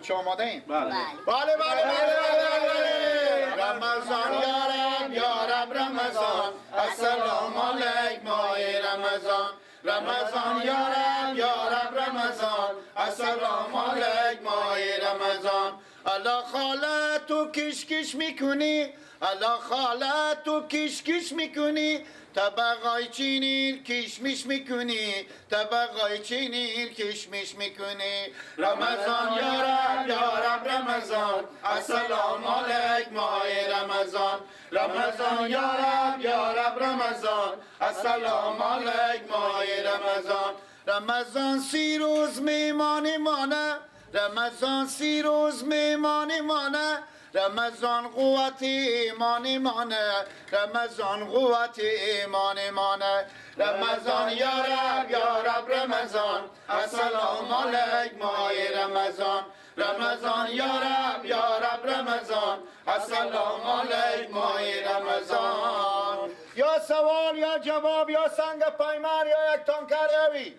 چه آماده ایم؟ بله بله بله بله بله. رمضان یا رب یا رب رمضان، السلام علیک ماه رمضان. رمضان یا رب یا رب رمضان، السلام علیک ماه رمضان. الله خاله تو کش کش میکنی، الله خاله تو کش کش میکنی، طبقای چینی کشمیش میکنی، طبقای چینی کشمیش میکنی. رمضان یا رب یا رب رمضان، السلام علیک ماه رمضان. رمضان یا رب یا رب رمضان، السلام علیک ماه رمضان. رمضان 30 روز میمانی مانه، رمضان 30 روز میمانی مانه، رمضان قوت ایمانی مانه، رمضان قوت ایمانی مانه. رمضان یا رب یا رب رمضان، السلام علیک ماه رمضان. رمضان یا رب یا رب رمضان، السلام علیک ماه رمضان. یا سوال یا جواب یا سنگ پیمر یا یک تانکر اوی.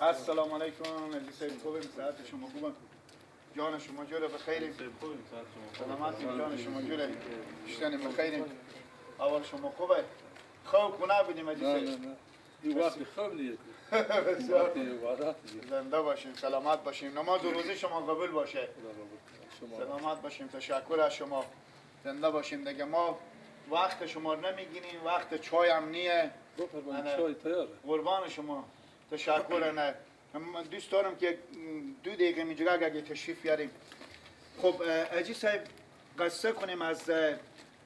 السلام علیکم عزیز خوبم، ساعت شما خوبم، جان شما جوره بخیریم. سلامت جان شما جوره، شتن بخیریم. اول شما خوبه؟ خوب خونه بودیم عزیز. نه نه این وقت خوب نیست. بسیار زنده باشیم، سلامت باشیم، نماز و روزه شما قبول باشه. سلامت باشیم، تشکر از شما، زنده باشیم. دیگه ما وقت شما رو نمیگیریم، وقت چای هم نیه. چای تیاره. قربان شما، تشکر. نه من دوست دارم که 2 دقیقه اینجا اگه تشریف بیاریم. خب عزیز صاحب، قصه کنیم از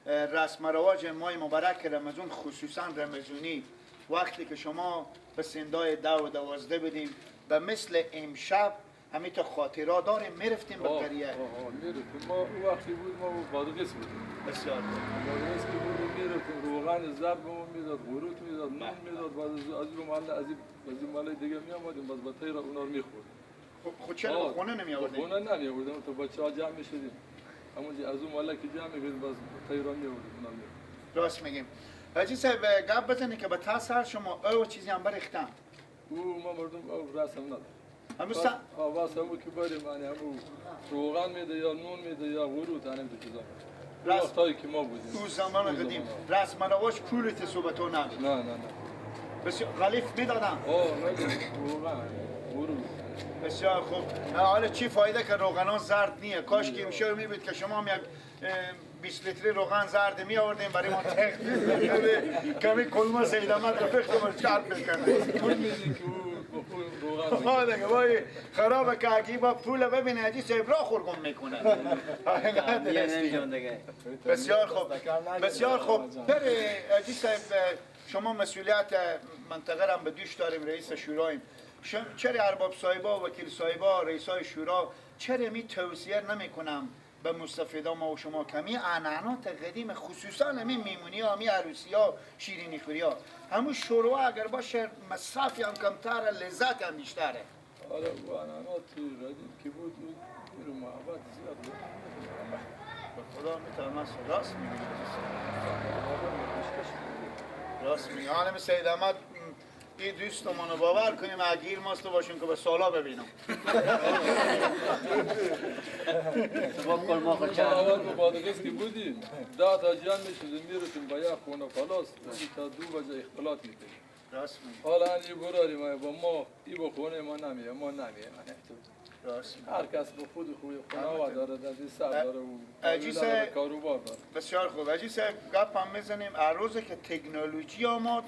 رسم رواج ماه مبارک رمضان، خصوصا رمضانی. وقتی که شما به سندای 10 و 12 بودیم، به مثل امشب همین تا خاطرها داریم، میرفتیم به قریه. میرفتیم. ما اون وقتی بود ما بادغیس بودیم. بسیار بادغیس که بودیم میرفتیم، روغن زرد به ما میداد، غروت میداد، نون میداد. بعد از این محله از این محله دیگه میآمدیم، باز با تیر اونا رو میخوردیم. خب چرا به خونه نمیآوردیم؟ خونه نمیآوردیم، تا بچه‌ها جمع میشدیم. همونجا از اون محله که جمع میشدیم باز تیر رو میآوردیم، اونا میخوردیم. راست میگیم. حاجی صاحب گپ بزنی که به تا سر شما او چیزی هم بریختم. او ما مردم او رسم نداریم. همون همون که بریم، یعنی همون روغن میده یا نون میده یا غروت، همین دو چیزا. وقتایی که ما بودیم اون زمان قدیم رسم رواج پول تصوبتو نبود. نه نه نه. بسیار غلیف میدادم. روغن غروت. بسیار خوب. حالا چی فایده که روغنا زرد نیه؟ کاش که امشب میبود که شما هم یک 20 لیتری روغن زرد می آوردیم برای ما تخت کمی کلمه سید احمد رفیق تو چرب میکنه. پول میدی که روغن دیگه وای خرابه که اگه با پول ببینه عجیب صاحب را خورگم میکنه. بسیار خوب، بسیار خوب. عجیب صاحب شما مسئولیت منطقه را به دوش داریم، رئیس شوراییم. چرا ارباب صاحبا، وکیل صاحبا، رئیسای شورا چرا می توصیه نمیکنم به مستفیدا ما و شما کمی عنعنات قدیم، خصوصا همین میمونی ها، همین عروسی ها، شیرینی خوری ها، همون شروع اگر باشه مصرفی هم کمتره، لذت هم بیشتره. آره و عنعنات قدیم که بود رو محبت زیاد بود. به خدا میتونم راست میگی، راست میگی. حالا سید احمد این دوستمون رو باور کنیم اگه ماست باشیم که به سالا ببینم. ما اول به بادغیس که بودیم 10 تا جمع میشدیم میرفتیم با یک خونه خلاص تا 2 بجه اختلاط میکردیم. راست میگی. حالا این براریم با ما ای با خونه ما نمیه، ما نمیه. راست میگی. هر کس به خود خوی خونه داره، از سر داره و کاروبار داره. بسیار خوب. عجیب صاحب گپ هم میزنیم. روزی که تکنولوژی آمد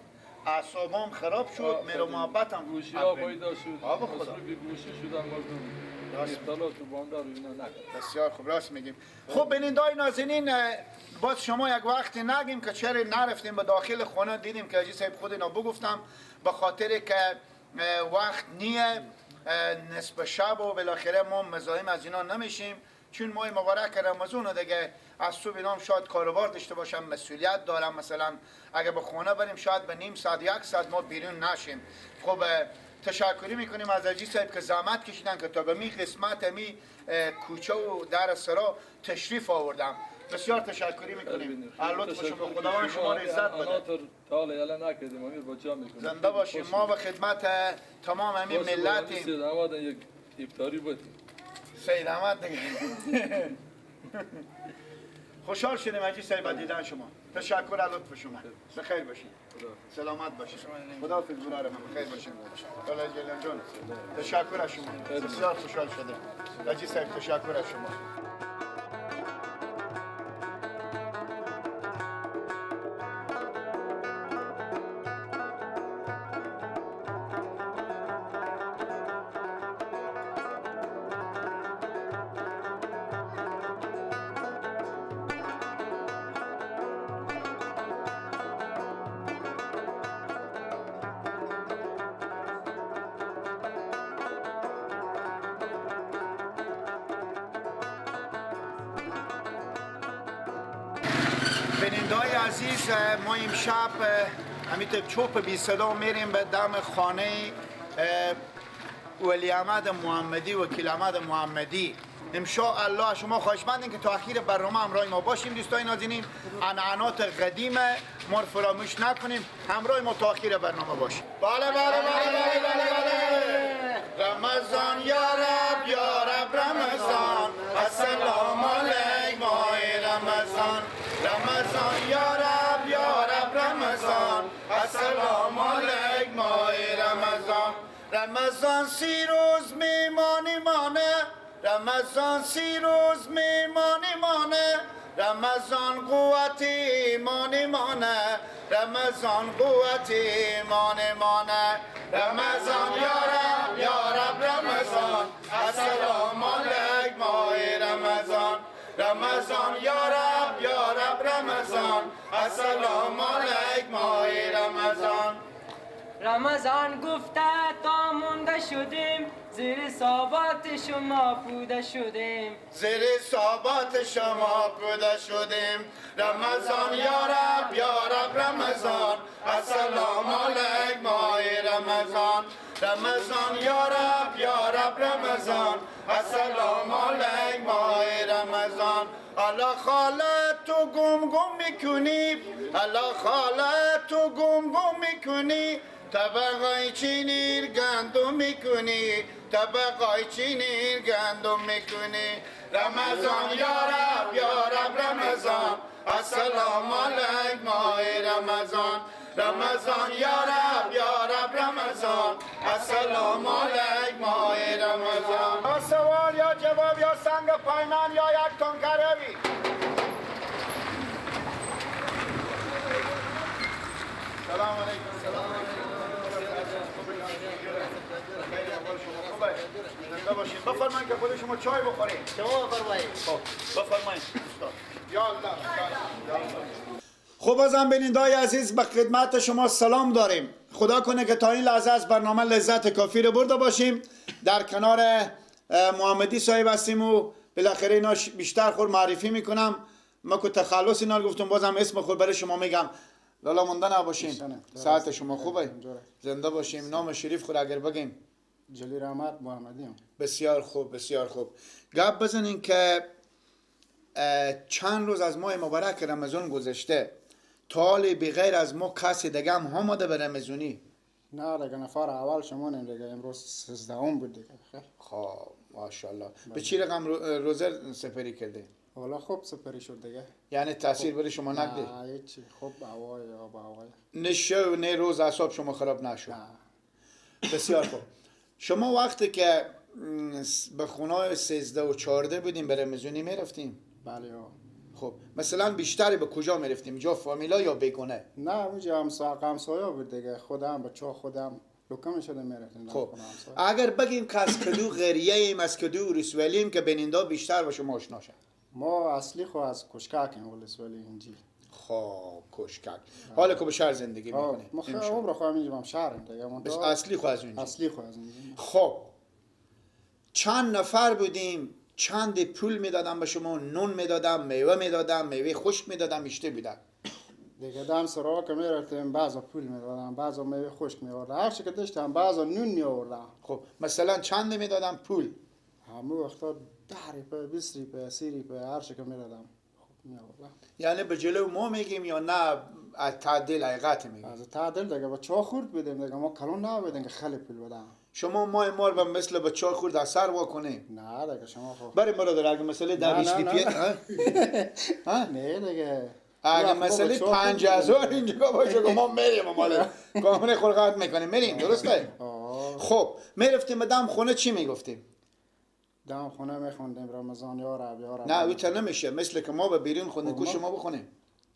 اعصابم خراب شد، مهر و محبتم گوشی ها پیدا شد، خدا گوشی شدن مردم اختلاط و باندار و اینا نکرد. بسیار خوب، راست میگیم. خب بینندای نازنین، باز شما یک وقتی نگیم که چرا نرفتیم به داخل خانه، دیدیم که حاجی صاحب خود اینا بگفتم به خاطر که وقت نیه، نصف شب و بالاخره ما مزاحم از اینا نمیشیم، چون ماه مبارک رمضان دیگه از صبح اینام شاید کاروبار داشته باشم، مسئولیت دارم، مثلا اگه به خونه بریم شاید به نیم ساعت یک ساعت ما بیرون نشیم. خب تشکری میکنیم از حاجی صاحب که زحمت کشیدن که تا به می قسمت می کوچه و در سرا تشریف آوردم. بسیار تشکری میکنیم. لطف شما، خداوند شما رو عزت بده. زنده باشیم. ما به خدمت تمام همین ملتیم. افطاری بدیم. سید احمد دیگه. خوشحال شدیم حاجی صاحب با دیدن شما. تشکر از لطف شما. بخیر باشین. سلامت باشین. خداحافظ برادر من. بخیر باشین. الله جلال جان. تشکر از شما. بسیار خوشحال شدیم. حاجی صاحب تشکر از شما. بیننده‌های عزیز، ما امشب همینطور چوب بی صدا میریم به دم خانه ولی احمد محمدی، وکیل احمد محمدی. انشاءالله شما خواهشمندیم که تا اخیر برنامه همراه ما باشیم. دوستای نازنین، عنعنات قدیم ما رو فراموش نکنیم، همراه ما تا اخیر برنامه باشیم. بله بله بله بله بله بله. رمضان یا رب یا رب رمضان، السلام علیک ماه رمضان. رمضان یا رب یا رب رمضان، السلام علیک ماه رمضان. رمضان 30 روز میمانی مانه، رمضان 30 روز میمانی مانه، رمضان قوت ایمانی مانه، رمضان قوت ایمانی مانه. رمضان یا رب یا رب رمضان، السلام علیک ماه رمضان. رمضان یا رب یا رب رمضان، السلام علیک ماه رمضان. رمضان گفته تا مونده شدیم، زیر ثابات شما پوده شدیم، زیر ثابات شما پوده شدیم. رمضان یا رب یا رب رمضان، السلام علیک ماه رمضان. رمضان یا رب یا رب رمضان، السلام علیک ماه رمضان. الله خاله تو گم گم میکنی، الله خاله تو گم گم میکنی، طبقای چینیر گندم میکنی، طبقای چینیر گندم میکنی. رمضان یا رب یا رب رمضان، السلام علیک ماه رمضان. رمضان یا رب یا رب رمضان، السلام علیک ماه رمضان. یا سوال یا جواب یا سنگ پایمان یا یک تنکروی. سلام علیکم. سلام علیکم. زنده باشین. بفرمایید که خود شما چای بخورید. شما بفرمایید. خب بفرمایید استاد. یا الله. خب بازم بیننده‌های عزیز به خدمت شما سلام داریم. خدا کنه که تا این لحظه از برنامه لذت کافی رو برده باشیم. در کنار محمدی صاحب هستیم و بالاخره اینا بیشتر خور معرفی میکنم. ما که تخلص اینا رو گفتم، بازم اسم خود برای شما میگم. لالا مونده نباشین. ساعت شما خوبه؟ زنده باشیم. نام شریف خود اگر بگیم. جلیل احمد محمدی. بسیار خوب، بسیار خوب. گپ بزنین که چند روز از ماه مبارک رمضان گذشته، تا حال بغیر از ما کسی دیگه هم آمده به رمضانی؟ نه دیگه، نفر اول شما نیم دیگه، امروز 13 بود دیگه. خب ماشاءالله. به چی رقم روزه سپری کرده؟ والا خوب سپری شد دیگه. یعنی تاثیر برای شما نکرد؟ نه هیچی، خوب هوای آب هوای. نه شو نه روز اعصاب شما خراب نشد؟ نه. بسیار خوب. شما وقتی که به خونه 13 و 14 بودیم به رمضانی میرفتیم؟ بله. خب مثلا بیشتری به کجا میرفتیم؟ جا فامیلا یا بیگونه؟ نه اونجا همسایه بود دیگه، خودم بچه خودم لکه میشدیم میرفتیم. خب اگر بگیم که از کدو غریه ایم، از کدو رسولیم که بیننده بیشتر با شما آشنا شد؟ ما اصلی خو از کشککیم، ولسوالی اینجی. خب کشکک. حالا که به شهر زندگی میکنیم؟ ما خیلی عمر خواهم اینجا هم شهریم دیگه. بس اصلی خو از اونجا. اصلی خو از اونجا. خب چند نفر بودیم؟ چند پول میدادم به شما؟ نون میدادم، میوه میدادم، میوه خشک میدادم، اشته بودم دیگه. دم سرا که میرفتیم بعضا پول میدادم، بعضا میوه خشک میآوردم، هر چی که داشتم، بعضا نون میآوردم. خب مثلا چند میدادم پول؟ همون وقتا 10 ریپه، 20 ریپه، 30 ریپه، هر چی که میدادم خب میآوردم. یعنی به جلو ما میگیم یا نه از تعدیل حقیقت میگیم؟ از تعدیل دیگه. با چا خورد بودیم دیگه، ما کلون نبودیم که خیلی پول بدم. شما مای مار به مثل بچه خورد از سر واکنیم. نه دیگه شما خب برای برادر اگه مسئله 200 روپیه نه دیگه اگه مسئله 5000 اینجا باشه که ما میریم مال قانون خلقت میکنیم میریم، درسته؟ خب میرفتیم به دم خونه چی میگفتیم؟ دم خونه میخوندیم رمضان یا رب یا رب. نه اویتا نمیشه، مثل که ما به بیرون خوندیم کو شما بخونیم.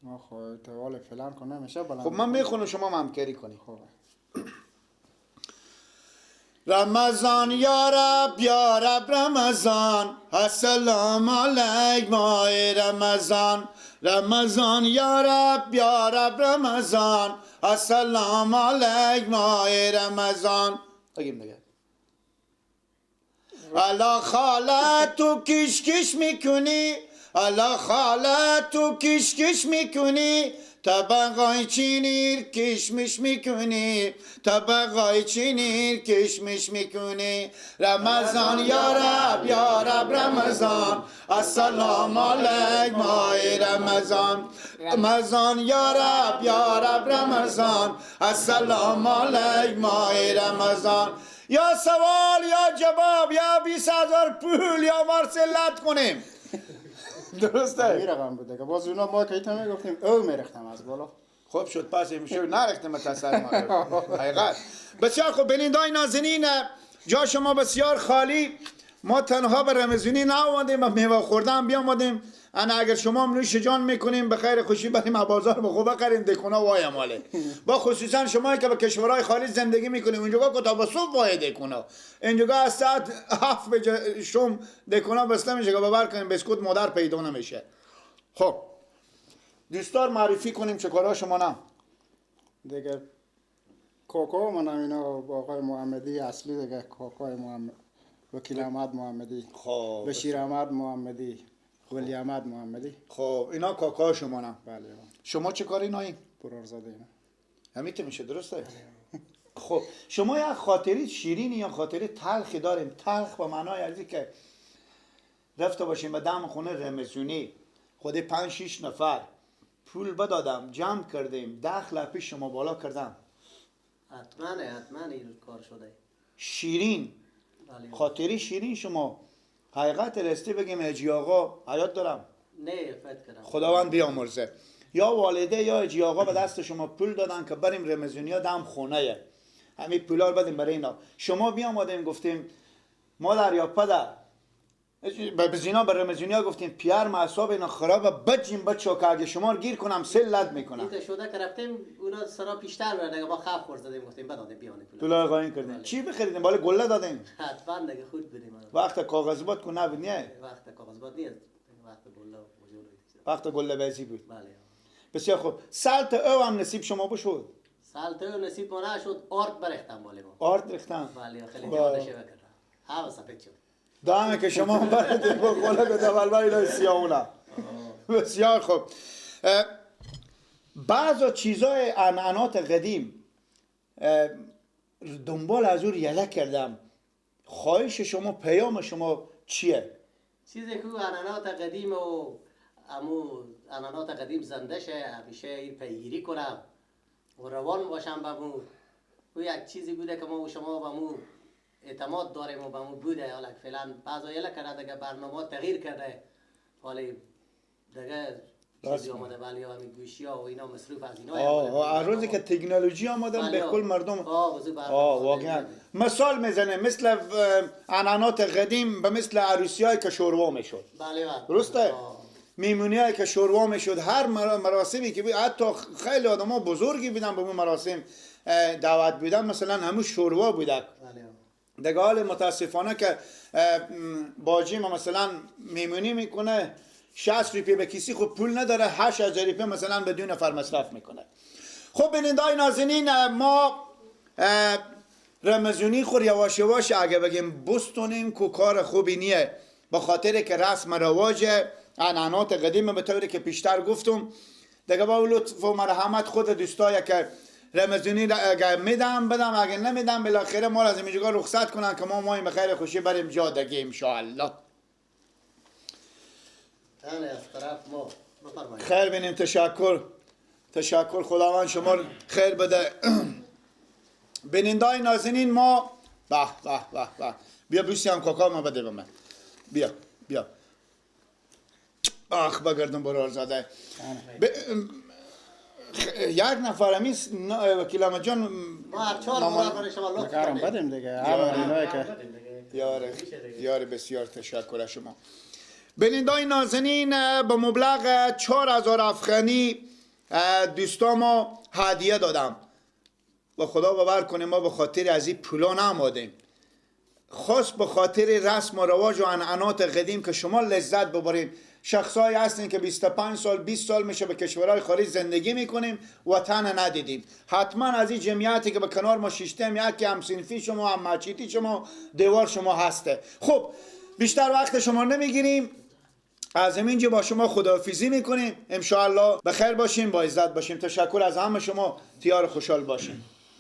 ما خب توال فلان کنه نمیشه بلند. خب من میخونم شما همکاری کنیم. خب رمضان یا رب یا رب رمضان، السلام علیک ماه رمضان. رمضان یا رب یا رب رمضان، السلام علیک ماه رمضان. بگیم دیگه. الا خاله تو کش کش میکنی، الا خاله تو کش کش میکنی، طبقای چینیر کشمش میکنی، طبقای چینیر کشمش میکنی. رمضان یا رب یا رب رمضان، السلام علیک ماه رمضان. رمضان یا رب یا رب رمضان، السلام علیک ماه رمضان. یا سوال یا جواب یا 20,000 پول یا مارسلت کنیم. درسته؟ این رقم بود دیگه. باز اونا ما که ایتا میگفتیم او میرختم از بالا. خب شد پس میشه نرختم تا ما. حقیقت. بسیار خوب بینندای نازنین، جا شما بسیار خالی. ما تنها به رمضانی نآمدیم و میوه خوردن بیامدیم. انا اگر شما نوش جان میکنیم به خیر خوشی بریم بازار بخو بخریم دکونا وای ماله. با خصوصا شما که به کشورهای خارج زندگی میکنیم اونجا که تا به صبح وای دکونا. اینجا از ساعت 7 بجه شم دکونا بسته میشه که باور کنیم بسکوت مادر پیدا نمیشه. خب دوستار معرفی کنیم چه کارا شما نه؟ دیگه کوکو منم اینا آقای محمدی اصلی دیگه، کوکوی محمد، وکیل احمد محمدی، خب بشیر احمد محمدی، ولی احمد محمدی. خب اینا کاکا شما نه؟ بله. شما چه کاری نایی؟ برارزاده اینا. همین که میشه درسته؟ خب شما یک خاطری شیرینی یا خاطری تلخی داریم؟ تلخ به معنای ارزی که رفته باشیم به دم خونه رمزونی خود 5-6 نفر پول بدادم جمع کردیم دخل پیش شما بالا کردم. حتما حتما این کار شده. شیرین خاطری شیرین شما حقیقت رستی بگیم حاجی آقا حیات دارم؟ نه فکر کردم خداوند بیامرزه. یا والده یا حاجی آقا به دست شما پول دادن که بریم رمضانیا دم خونه همین پولا رو بدیم برای اینا. شما بیامدیم گفتیم مادر یا پدر به زینا به رمضانیا گفتیم پیار معصاب اینا خرابه بجیم بچا که اگه شما رو گیر کنم سه لد میکنم. این شده که رفتیم اونا سرا پیشتر بردن ما خف خورد زدیم گفتیم بدادیم بیانه پول. پول قایم کردیم. چی بخریدیم؟ بالا گله دادیم. حتما دیگه خود بدیم. وقت کاغذ باد کو نبود نه؟ وقت کاغذ باد نیست. وقت گله وقت گله بازی بود. بله. بسیار خوب. سالت او هم نصیب شما بشد. سالت او نصیب ما نشد، آرد برختم بالا ما. آرد ریختم. بله خیلی جالب شد. ها سفید شد. دامه که شما بردید با قوله به دولبه سیاونا. بسیار خوب. بعض چیزای عنعنات قدیم دنبال از او یله کردم. خواهش شما پیام شما چیه؟ چیزی که عنعنات قدیم و امو عنعنات قدیم زنده شه همیشه این پیگیری کنم و روان باشم به مو. او یک چیزی بوده که ما و شما به مو اعتماد داریم و به مو بوده. حالا فعلا بعضا یله کرده دیگه برنامه تغییر کرده، حالا دیگه چیزی آمده، ولی همین گوشی ها و اینا مصروف از اینا. آه روزی که تکنولوژی آمده به کل مردم واقعا مثال میزنه مثل عنعنات قدیم به مثل عروسی های که شوروا میشد. بله بله درسته؟ میمونی هایی که شوروا میشد، هر مراسمی که بود، حتی خیلی آدم ها بزرگی بودن به اون مراسم دعوت بودن، مثلا همون شوروا بوده. دیگه حال متاسفانه که باجی ما مثلا میمونی میکنه 60 روپیه به کسی، خب پول نداره 8000 روپیه مثلا به 2 نفر مصرف میکنه. خب بینندای نازنین، ما رمضانی خور یواش یواش اگه بگیم بستونیم که کار خوبی نیه، به خاطر که رسم رواج عنعنات قدیم به طوری که پیشتر گفتم دیگه با لطف و مرحمت خود دوستای که رمضانی اگه میدم بدم، اگه نمیدم بالاخره ما از اینجا رخصت کنن که ما مایم به خیر خوشی بریم جا دیگه ان شاء الله. خیر بینیم. تشکر تشکر، خداوند شما خیر بده. بینندای نازنین، ما به به به به. بیا بوسی هم کاکا ما بده به من. بیا بیا. آخ بگردم برارزاده. یک نفر همی وکیل احمد جان ما هر 4 برابر برای شما لطف کردیم. بدیم دیگه. یاره یاره بسیار تشکر از شما. بینندای نازنین با مبلغ 4000 افغانی دوستامو هدیه دادم. با خدا باور کنیم ما به خاطر از این پولا نمادیم، خاص به خاطر رسم و رواج و عنعنات قدیم که شما لذت ببرین. شخصایی هستین که 25 سال 20 سال میشه به کشورهای خارج زندگی میکنیم، وطن ندیدیم. حتما از این جمعیتی که به کنار ما شیشتیم یکی هم صنفی شما، هم مچیتی شما، دیوار شما هسته. خب بیشتر وقت شما نمیگیریم، از اینجا با شما خداحافظی میکنیم. انشاءالله به خیر باشیم، با عزت باشیم. تشکر از همه شما، تیار خوشحال باشیم.